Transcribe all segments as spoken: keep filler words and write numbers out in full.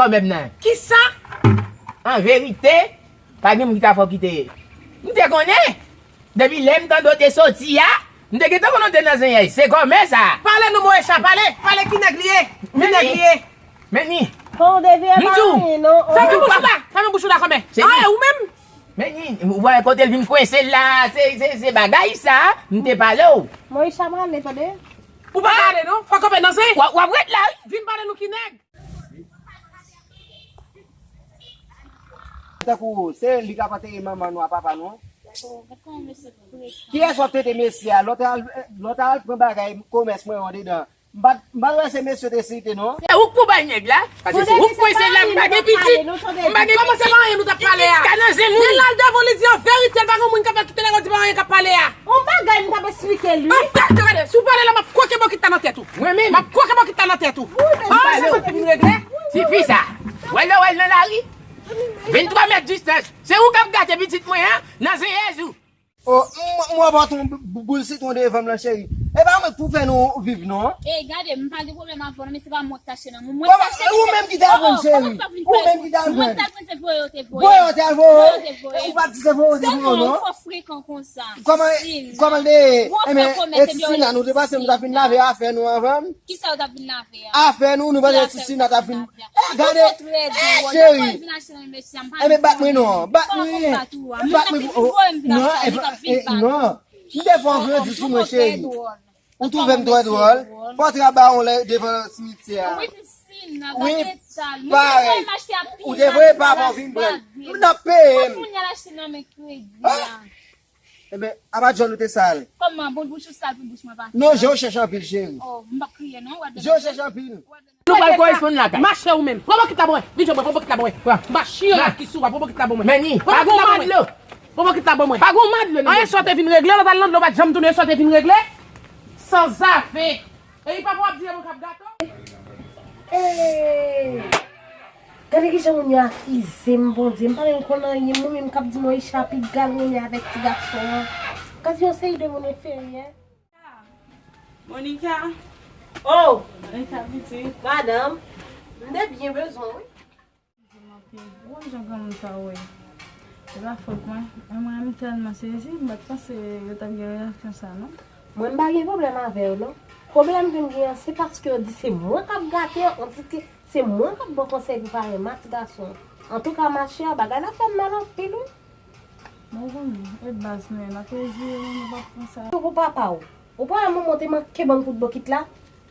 Menm nan. Kisa? An verite, pa gen moun ki ta fè w kite. M te konnen. Depi lè m tande w te soti a, m te gentan konnen w te nan zenyèz. Se kòmè sa. Pale nou, Moesha, pale. Pale, ki nèg li ye? Ki nèg li ye? Men ni. Bon, Devi, e pa anyen, non. Fèmen bouch ou la. Fèmen bouch ou la, kòmè. Ah, e ou menm? Men ni, ou wè kote l vin kwense l la, se, se, se bagay sa, m te pale w. Moesha, pale, tande. Ou pa pale, non? Fò kòmè nan zen. W ap, w ap ret la, wi. Vin pale nou ki nèg. Tankou se li k ap antere manman nou a papa nou an. Kiyès w ap trete mesye a? Lòt al, lòt al pran bagay komès mwen andedan. M pa, m pa wè se mesye te site non. Se ou k pou bay nèg la. Paske se ou k kwense la, m pa gen pitit. M pa gen pitit. Kòman se pa anyen nou t ap pale a? Pitit ka nan zen moun. Lè l al devan li di an verite, l pa gen moun k ap kite nèg yo di pa anyen k ap pale a. On bagay m t ap esplike li. An tèt, gade, si w pale la, m ap kwoke bokit la nan tèt ou. Mwen menm. M ap kwoke bòkit la nan tèt ou. Wi, men ah, se sa w te vin regle? Tifi sa. W al lè w al nan lari. Venntwa mèt distans. Se ou k ap gate pitit mwen an nan zenyèz ou. O, m, m wè w pote yon bou-, boul sitwon devan m lan, cheri. E pa mwen k pou fè nou viv, non. E gade, m pa gen pwoblèm avè w, non, men se pa mwen k t achte nan men w. Mwen k t achte. Kòman, e ou menm ki t al vann, cheri. Ou menm ki t al vann. Mwen t al vann, se voye yo te voye. Voye yo te al voye. Voye yo te voye. Ou pa t di se voye yo te voye, non. Ou twò frekan konsa. Kòman, kòman l te ye? Enben, e ti Sina, nou te panse nou t ap vin lave afè nou anvan? Kisa yo t ap vin lave a? Afè nou, nou panse ti Sina t ap vin. E, gade, e, cheri. Enben, bat mwen non, bat mwen. Bat mwen, oh, non, e, e, non. M te fè w grandi sou mwen, cheri. Ou twouve m twò dwòl. Fò w t ap ba yon lè devan simityè a. Wi, parèy. Ou te voye papa w vin pran l. M nan peye m. Enben, apa djòl ou te sal? Kòman, bon, bouch ou sal pou bouch mwen pa sal? Non, je w chèch anpil, cheri. Oh, m p ap kriye, non, w ap. Je w chèch anpil. Nou pral koresponn lakay. Mache ou menm. Pran bòkit la ban mwen. Vin jwenn mwen, pran bòkit la ban mwen. M ap chire lakis sou ou, pran bòkit la ban mwen. Men ni, pa gon madlo. Pran bòkit la ban mwen. Pa gon madlo nan. Anyen sa w te vin regle, lòt al nan dlo, w pa t janm tounen, sa w te vin regle. Sanzave. E li pa pou ap di e mwen k ap gate w. Hey! Gade kijan moun yo akize m, Bondye. M pa menm konn anyen, mwen menm k ap di Moesha piga l renmen avèk ti gason an. Gade yon seri de moun enferyè. Monica. Oh! Monica, pitit. Madanm, m te byen bezwen w, wi. Ou konn jan granmoun sa yo ye. E pa fòt mwen. Men mwen, m tèlman sezi, m pa t panse yo t ap gen reyaksyon sa, non. Mwen, m pa gen pwoblèm avè yo, non. Pwoblèm ke m gen an, se paske yo di se mwen k ap gate yo, on di ke se mwen k ap ba w konsèy pou pa renmen ak ti gason an. Antouka, machè, bagay la fè m mal anpil, wi. Bon, ou konnen, e baz nou ye, n ap rezire nou, nou p ap pran sa. Tankou papa w. Ou pa wè manman w te manke ban m kout bokit la?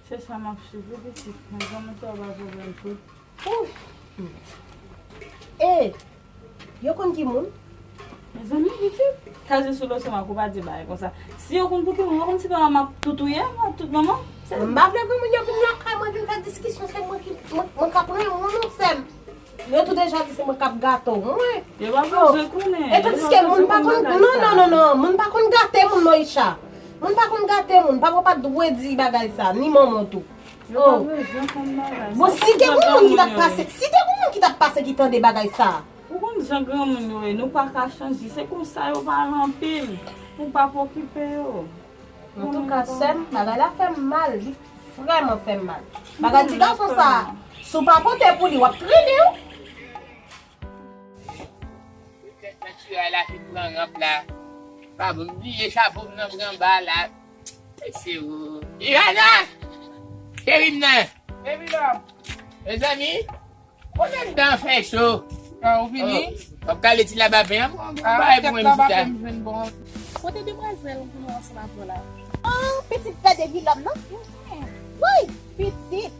Se sa m ap swiv wi pitit. Mwen, granmoun sa yo pa pwoblèm tou. Ouf. E, yo konn ki moun? Mezanmi, pitit. Kraze sou leson ak ou pa di bagay konsa. Si yo konn pou ki moun, yo konn si pa manman ap toutouye m, ap tout manman. M pa vle pou moun yo vin lakay mwen vin fè diskisyon, se mwen ki, mwen, mwen k ap renmen moun ou sè m. Yo tou deja di se mwen k ap gate w, mwen. Yo pa bezwen konnen. E tandiske moun pa konn, non, non, non, non, moun pa konn gate moun, Moesha. Moun pa konn gate moun, papa w pa t dwe di bagay sa, ni manman w tou. Yo pa bezwen konn bagay sa. Bon, si te gon moun ki t ap pase, si te gon moun ki t ap pase ki tande bagay sa. Ou konn jan granmoun yo ye, nou pa ka chanje, se konsa yo pale anpil. Ou pa p okipe yo. Antouka, sè m, bagay la fè m mal, li vrèman fè m mal. Bagay ti gason sa, si w pa pote pou li, w ap trennen wi. Petèt nan tiray la fin pran ranp la. Pa bon, m bliye chapo m nan pran ba la. Mesye o. Ivana! Cheri m nan! Mezanmi! Kote m t an fè cho? Ah, ou vini? Oh, w ap kale ti labapen an, bon, ah, bay tèt pou mwen, labapen m jwenn bon. Kote demwazèl pou nou ansanm avè w la? Oh, pitit pè Devilòm, non? Woy, pitit.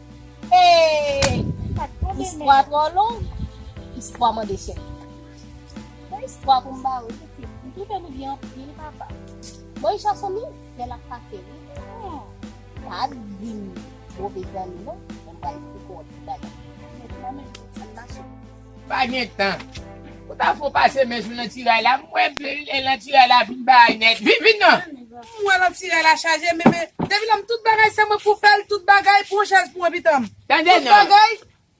Hey! Istwa twò long. Istwa mande chèf. Bon, istwa pou m ba ou, pitit. M twouve nou byen anpil, papa. Bon, Richardson, li fè l ap pase, wi. Hmm. Pa di m move zanmi non, men m pral esplike w yon ti bagay. Mèt manmen, sa n mache. Pa gen tan. Ou ta fè w pase men sou nan tiray la, m wè l nan tiray la vin bay nèt. Vin, vin non! M wè nan tiray la chaje, men, men, depi lè m tout bagay, se mwen pou fè l, tout bagay, pran chèz pou mwen, pitan m. Tande non. Tout bagay.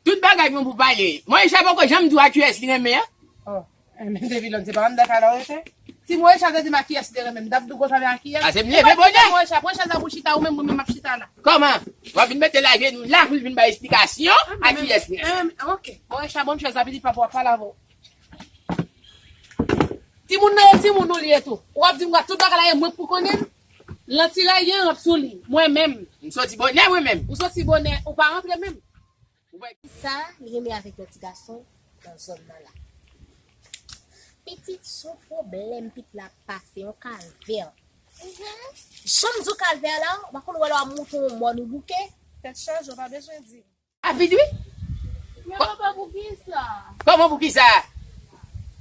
Tout bagay mwen pou pale. Mwen, sa poko janm di w a kiyès li renmen an. Oh. Eh, men depi lè m se pa anndan kay la w rete? Si Moesha te di m a kiyès li te renmen, m t ap di w konsa, men a kiyès? Pase m leve bonè. Moesha, pran chèz la pou chita, ou menm, ou menm ap chita la. Kòman? W ap vin mete l ajenou la pou l vin bay esplikasyon a kiyès li renmen. Ok. Moesha, ban m chèz la, pitit papa w ap pale avè w. Timoun nan, e timoun ou li ye tou. W ap di m tout bagay la, e mwen k pou konnen l. Lan ti ray gen, w ap sou li. Mwen menm. M soti bonè, mwen menm. Ou soti bonè, ou pa rantre menm. Ou wè kisa li renmen avèk yon ti gason nan zòn nan la. Pitit, se yon pwoblèm, pitit la pase, yon kalvè. Jan m di w kalvè la, ou pa konn wè lè w ap moute yon mòn ou bouke. Tèt chaje, ou pa bezwen di. Rapid, wi. Men papa, poukisa? Kòman poukisa?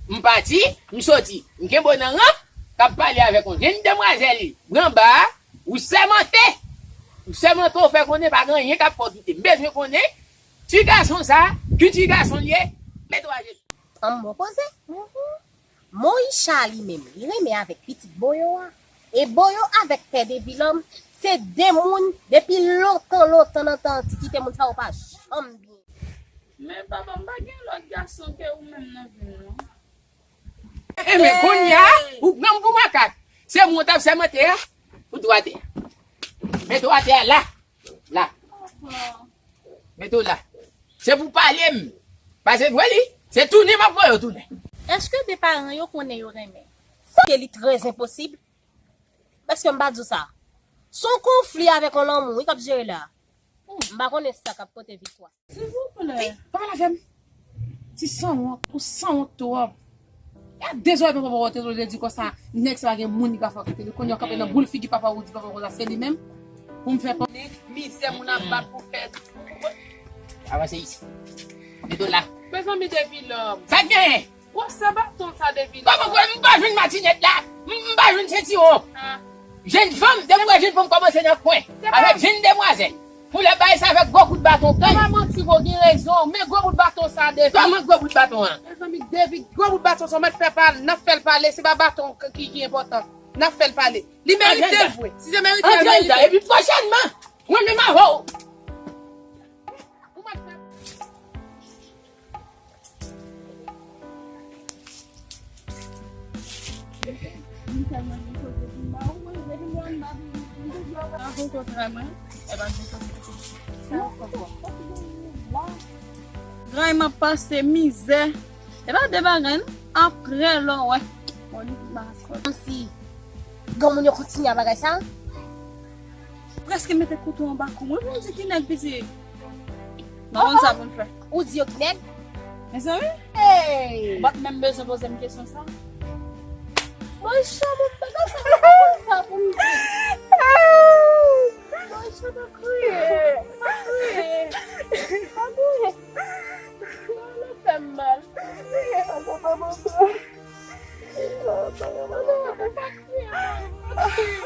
M pati, m soti. M kenbe w nan ranp, k ap pale avèk yon jenn demwazèl, anba a, ou sèmante. Ou sèmante, ou fè konnen pa gen anyen k ap fè w kite. M bezwen konnen, ti gason sa, ki ti gason l ye, mete w ajenou. An m bon koze. Moesha li menm, li renmen avèk pitit Boyo a. E Boyo avèk pè Devilòm, se de moun, depi lontan, lontan nan tan antikite, moun sa yo pa janm byen. Men papa, m pa gen lòt gason ke ou menm nan vi m, non. E men kounye a, ou pran m pou makak. Se mwen w t ap sèmante a, ou tou atè. Mete w atè a la. La. Mete w la. Se pou pale m. Pase vre li. Se tounen m ap voye w tounen. Èske de paran yo konnen yo renmen? Sa ke li trè enposib. Èske m pa di w sa? Se yon konfli avèk yon lanmou, wi, k ap jere la. M pa konnen sa k ap pote viktwa. Silvouplè. Ey, pa pale avè m. Ti sanwont, ou sanwont twòp. E a de zò epi papa w te di konsa, nèg sa pa gen moun li pa fè kite li. Kounye a w kanpe nan boul figi papa w, ou di papa w konsa, se li menm pou m fè pa. Mizè moun ap bat pou fè. Avanse isi. Mete w la. Mezanmi, Devilòm. Sa k genyen? Gwosè baton sa, Devilòm. Kòman gwosè? M pa jwenn matinèt la. M, m pa jwenn sentiwon. Ah. Jenn fanm, depi m wè jenn fanm kòmanse nan kwen. Avèk jenn demwazèl. Pou lè bay sa avèk gwo kout baton. Se pa manti, ou gen rezon. Men gwo bout baton sa, Devi. Kòman gwo bout baton an? Mezanmi, Devi, gwo bout baton sa, ou mèt fè pale, n ap fè l pale, se pa baton k-, ki, ki enpòtan. N ap fè l pale. Li merite l vre. Si se merite l, merite l. Epi pwochènman, mwen menm avè w. Ou mèt fè Granm ap pase mizè. E pa de bagay, non. Apre lè w wè. Bon, li tout bagay. Kòmsi granmoun yo kontinye a bagay sa. Prèske mete kouto anba kou mwen pou m di ki nèg piti. Nou konn sa pou n fè. Ou di yo ki nèg? Mezanmi. Hey! Ou pa t menm bezwen poze m kesyon sa. Mwen chanm ou pa sa, sa pou m di. Mwen chanm ou kriye. Pa kriye. Pa kriye. Non, non, fè m mal. Pa kriye. Pa kriye. Pa kriye.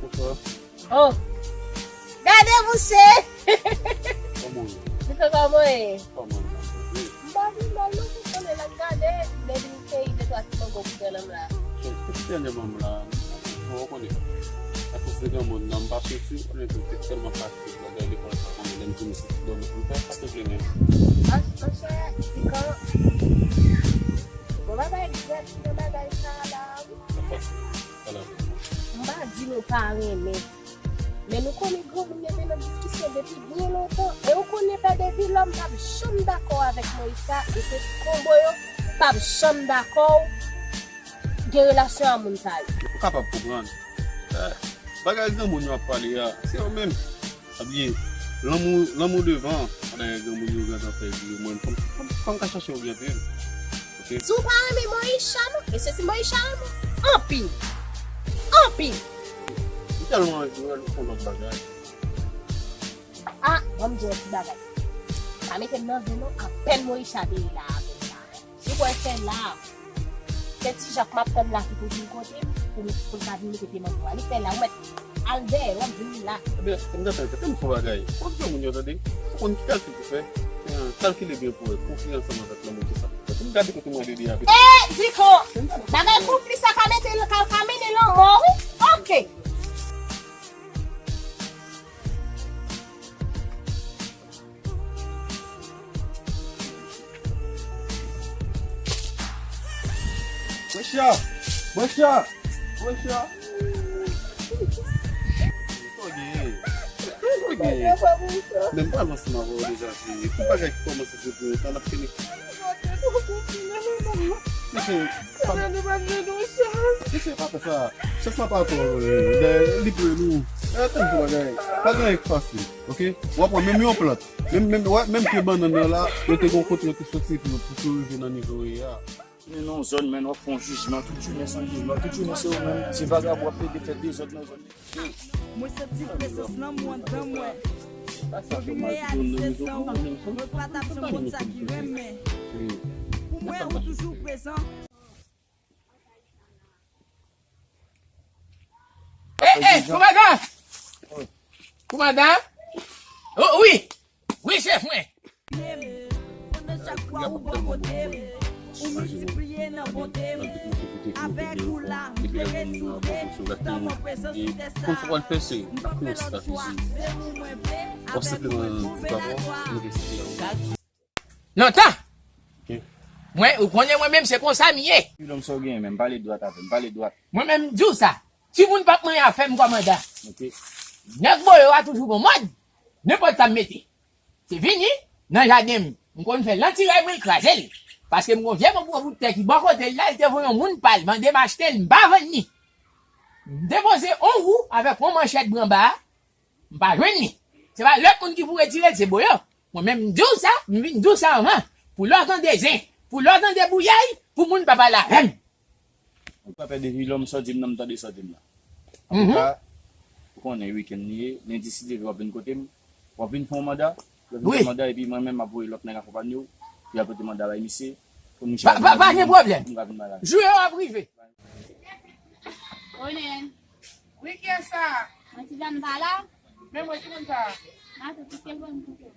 Bonswa. Oh! Gade mouche! Kòman w ye? Mouche, kòman w ye? Kòman w ye? M pa pi mal non, pou konnen l ap gade, depi m keyi de twa ti mango pou grann nan m la. Bon, depi dènyèman m la, bon, ou konnen. Akoz de granmoun nan, m pa soti, ou konnen tou, te tèlman fatige. Bagay lekòl sa, konnen lè m vini se ti dòmi pou m fè, sa te vle menm. An, monchè, Dikan, bon bagay, grèt nan bagay sa a la, wi. Sa pase? Pale avè m. M pa di nou pa renmen. Men nou konnen granmoun yo te nan diskisyon depi byen lontan. E ou konnen pè Devilòm p ap janm dakò avèk Moyiz sa, e se konbo yo p ap janm dakò gen relasyon a moun sa yo. Ou kapab konprann. Eh, bagay granmoun yo ap pale a, se yo menm. Pa bliye, lanmou, lanmou devan, pandan granmoun yo gentan fè vi yo, mwen, fò m, fò m, fò m ka chache oryante m. Ok? Si w pa renmen Moyiz Chalon, e se si Moyiz Chalon anpil. Anpil. M tèlman anvi wè l fè yon lòt bagay. Ah, ban m di w yon ti bagay. Pa mete m nan zen non, apèn Moyiz Chalon te ye la avè m la. Ou kwè se la? Se Ti Jak m ap tann la ki pou vin kote m, pou m, pou l ka vin mete pye manto a. Li fè la, ou mèt al dèyè l, w ap vin la. Ebyen, m t ap tann, tande m fè yon bagay. Ou ap jwenn moun yo, tande. Ou konn ki kalkil pou fè. Fè yon kalkile byen pou wè konfli ansanm avèk lanmou ki sa pou fè. Pou m gade kote mwen dede a. Eh, Dikon! Bagay konfli sa ka mete, ka, ka mennen lanmò, wi. Ok. Bwè cha! Bwè cha! Bwè cha! Sa w genyen? Sa w genyen? Men m pral ansanm avè w deja, cheri. Tout bagay ki kòmanse se pou yon tan, n ap fini. Mesye, pa, mesye, pa fè sa. Chans la pa pou ou, li pou nou. Tann yon bagay. Pa gen anyen ki fasil, oke? W ap wè menm yon plant. Menm, menm, wè, menm pye bannann nan la, yo te gen yon kote yo te soti pou, pou, pou yo rive nan nivo yo ye a. Men nan yon zòn, men w ap fè yon jijman, tout jounen se yon jijman, tout jounen se ou menm, ti vagabon ap plede fè dezòd nan zòn nan. Mwen santi prezans lanmou anndan mwen. Mwen vin reyalize san ou, mwen pa t ap janm konn sa ki renmen. Pou mwen, ou toujou prezan. Ey, ey, kòmandan! Kòmandan! O, wi! Wi, chèf mwen! Pandan chak fwa ou bò kote m, ou miltipliye nan bonte m. Avèk ou la, m vle retwouve tan mwen prezan sou tè sa a. M pa fè lòt chwa, se ou mwen vle, avèk ou mwen twouve lajwa. Lontan. Ok. Mwen, ou konnen mwen menm se konsa m ye. Vilòm, sa w genyen menm? Pale dwat avè m, pale dwat. Mwen menm m di w sa. Timoun p ap manyen afè m kòmandan. Ok. Nèg Boyo a toujou gon mòd. Nenpòt sa m mete. Se vini nan jaden m. M konn fè lantiray mwen, l kraze l. Paske m gon vye bon bout tè ki bò kote l la, li te voye yon moun pa l mande m achte l, m pa vann li. M depoze on wou avèk on manchèt bran ba a. M pa jwenn li. Se pa lòt moun ki pou retire l, se Boyo. Mwen menm, m di w sa, m vin di w sa anvan. Pou lè w tande zen, pou lè w tande bouyay, pou moun pa pale avè m. Ou pa pè de Vilòm, sa w di m nan, m tande sa w di m la. Antouka, ou konnen wikenn li ye, lendi si Dye vle w ap vin kote m, w ap vin fè yon manda, w ap vin fè manda, epi mwen menm m ap voye lòt nèg akonpanye w, pou y al pote manda bay misye, pou misye al vin. Pa, pa, pa gen pwoblèm. Pou m ka vin bay la. Jou yo ap rive. Onen. Wi, kiyès sa? Mwen ti Jàn pa la. Men mwen, ki moun sa? Matant, ki te bon kote.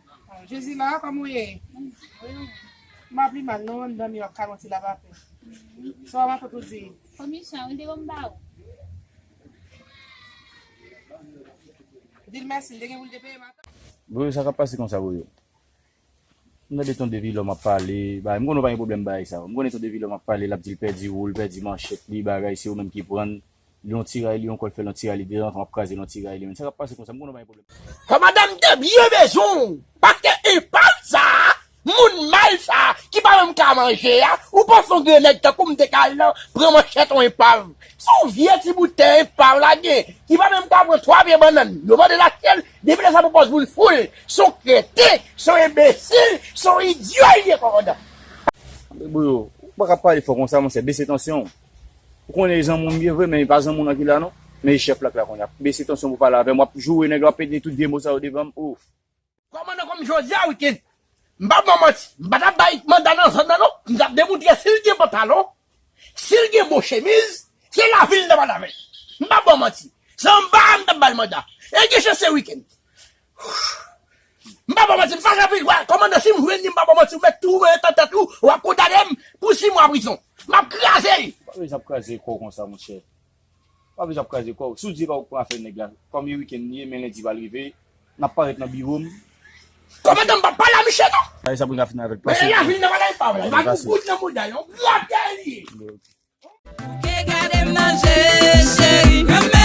Jezi la, kòman w ye? M ap li mal non, anndan m yo ap kalon ti lapapè. Sa w matant ou di? Komisyon, ou te bon ba ou. Di l mèsi, l te gen pou l te peye matant. Boyo, sa k ap pase konsa, Boyo? M tande Ton Devilòm ap pale, bagay, m konnen w pa gen pwoblèm bagay sa yo. M konnen Ton Devilòm ap pale, l ap di l pèdi wou, l pèdi manchèt li, bagay, se yo menm ki pran l. Li yon tiray, li yon kòl fè l yon tiray, li derantan, w ap kraze l yon tiray, li menm. Sa k ap pase konsa, m konnen w pa gen pwoblèm. Kòmandan, m te byen bezwen w, paske epav sa a, moun mal sa a, ki pa menm ka manje a, ou panse yon grenn nèg tankou m te ka al nan pran manchèt yon epav? Se yon vye ti bout tè epav la gen, ki pa menm ka pran twa pye bannann. Yo mande l achte l, depi lè sa a pwopòz moun foul. Se yon kreten, se yon enbesil, se yon idyo li ye, kòmandan. Boyo, ou pa ka pale fò konsa, monchè, bese tansyon w. Ou konnen e zanmi w m ye vre, men e pa zanmi w nan ki la non. Men e chèf la k la kounye a. Bese tansyon pou pale avè m. W ap joure nèg la, w ap pede tout vye mo sa yo devan m. Oh. Kòmandan, kòm jodi a wikenn, m p ap ba w manti, m pa t ap bay manda nan zòn nan non. M t ap demontre si l gen pantalon, si l gen bon chemiz, se lavi l m t ap al avè l. M p ap ba w manti. Se anba a m t ap ba l manda. E gen chans se wikenn. M pa ba w manti, m fache anpil. Wè, kòmandan, si m jwenn li, m pa ba w manti, ou mèt tou nan tèt ou, w ap kondane m pou sis mwa prizon. M ap kraze l. Pa bezwen ap kraze kò w konsa, monchè. Pa bezwen ap kraze kò w. Si w di pa w pran afè nèg la, kòm e wikenn li ye, men lendi pral rive, n ap parèt nan biwo m. Kòmandan, m p ap pale a misye non. Ay, sa pou n ka fini avè l. Men pase. Lavil nan pa nan epav la, li pa gen goud nan mouda l, yon grapyay li ye. Bouke gade m nan je, cheri, renmen